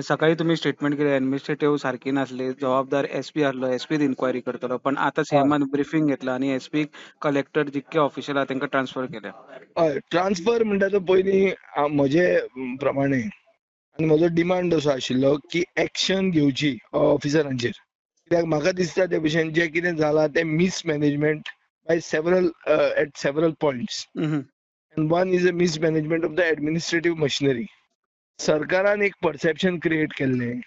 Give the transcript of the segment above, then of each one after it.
सकाळी तुमी स्टेटमेंट केलें एडमिनिस्ट्रेटिव्ह सारकी नासली, जबाबदार एसपी आहलो, एसपी इन्क्वायरी करतलो. पण आतां सीएमान ब्रिफींग घेतला आनी एसपी कलेक्टर जितके ऑफिशियल आहा तांकां ट्रान्सफर केल्या. हय, ट्रान्सफर म्हणटा तो पयलीं म्हजे प्रमाणे आनी म्हजो डिमांड असो आशिल्लो की एक्शन घेवची ऑफिसरांचेर, कित्याक म्हाका दिसता ते भशेन जें कितें जालां तें mismanagement by several at several points. And one is a mismanagement of the administrative machinery. सरकारान एक परसेप्शन क्रिएट केल्लें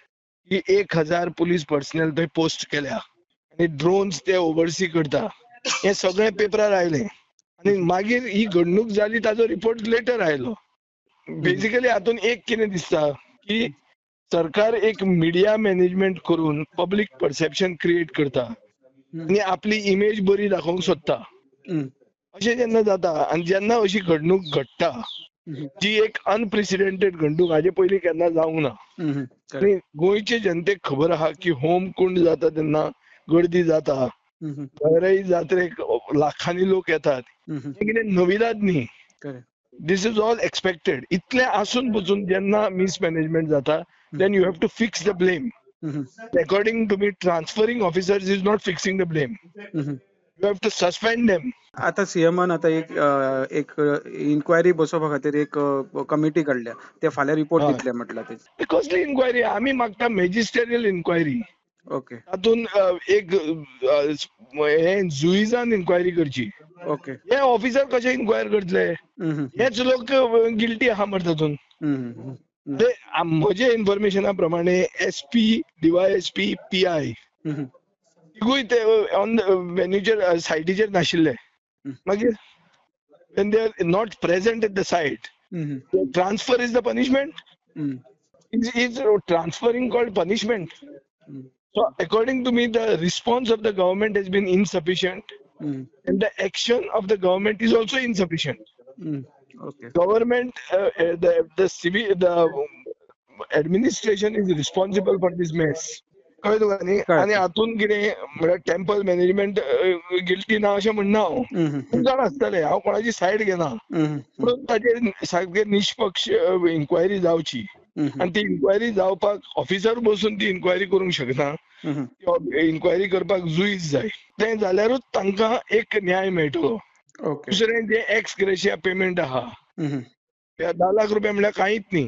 की 1000 पुलीस पर्सनल थंय पोस्ट केल्या आनी ड्रोन्स ते ओवरसी करता, हें सगळें पेपरार आयलें आनी मागीर ही घडणूक जाली ताजो रिपोर्ट लेटर आयलो. बेसिकली हातून एक कितें दिसता की सरकार एक मिडिया मॅनेजमेंट करून पब्लीक परसेप्शन क्रिएट करता आनी आपली इमेज बरी दाखोवंक सोदता. अशें जेन्ना जाता आनी जेन्ना अशी घडणूक घडटा जी एक अनप्रेसिडेंटेड घडणूक हाजे पयलीं केन्ना जावंक ना, आनी गोंयचे जनतेक खबर आहा की होम कुंड जाता तेन्ना गर्दी जाता, गौराई जात्रेक लाखांनी लोक येतात, हें कितें नविदाद न्ही, this is all expected. इतलें आसून पसून जेन्ना मिसमॅनेजमेंट जाता then you have to fix the blame. According to me, transferring officers is not fixing the blame. You have to suspend them. आता सीएमान आता एक एक इन्क्वायरी बसोवपा खातीर एक कमिटी काडल्या, ते फाल्यां रिपोर्ट दितले म्हटला. ते कसली इन्क्वायरी? आमी मागता मॅजिस्टेरियल इन्क्वायरी. ओके, तातूंत एक हे जुईजान इन्क्वायरी करची. ओके, हे ऑफिसर कशे इन्क्वायर करतले? हेच लोक गिल्टी आहा मरे तातूंत. म्हजे इन्फॉर्मेशना प्रमाणे एसपी, डीवायएसपी, पीआय तिगूय ते ऑन वेन्यूचेर सायटीचेर नाशिल्ले. मागीर when they are not present at the site, transfer is the punishment. Is transferring called punishment? So according to me, the response of the government has been insufficient and the action of the government is also insufficient. Okay. Government, the civil, the administration is responsible for this mess. कळ्ळें तुका न्ही? आनी हातून कितें म्हळ्यार temple management guilty ना अशें म्हणना हांव, खूब जाण आसतले, हांव कोणाची सायड घेना, पूण ताचेर सारके निष्पक्ष इन्क्वायरी जावची आनी ती इन्क्वायरी जावपाक ऑफिसर बसून ती इन्क्वायरी करूंक शकना, इन्क्वायरी करपाक जुईज जाय, तें जाल्यारूच तांकां एक न्याय मेळटलो. दुसरें जें एक्स ग्रेशिया पेमेंट आहा, 10 लाख रुपया म्हणल्यार कांयच न्ही.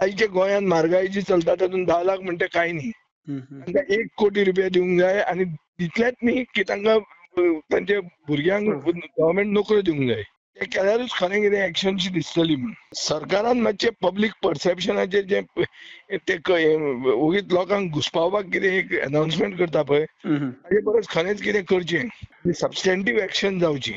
आयच्या गोंयांत म्हारगाय जी चलता तातूंत 10 लाख म्हणटा कांय न्ही. तांकां 1 कोटी रुपया दिवंक जाय आनी तितलेंच न्ही की तांकां तांच्या भुरग्यांक गव्हर्मेंट नोकऱ्यो दिवंक जाय. ते केल्यारूच खरें कितें एक्शनशी दिसतली म्हूण. सरकारान मातशें पब्लीक परसेप्शनाचेर जें ते ओगीच लोकांक घुसपावपाक कितें एक अनाउन्समेंट करता पळय, ताजे परस खरेंच कितें करचें, सबस्टँटीव एक्शन जावची.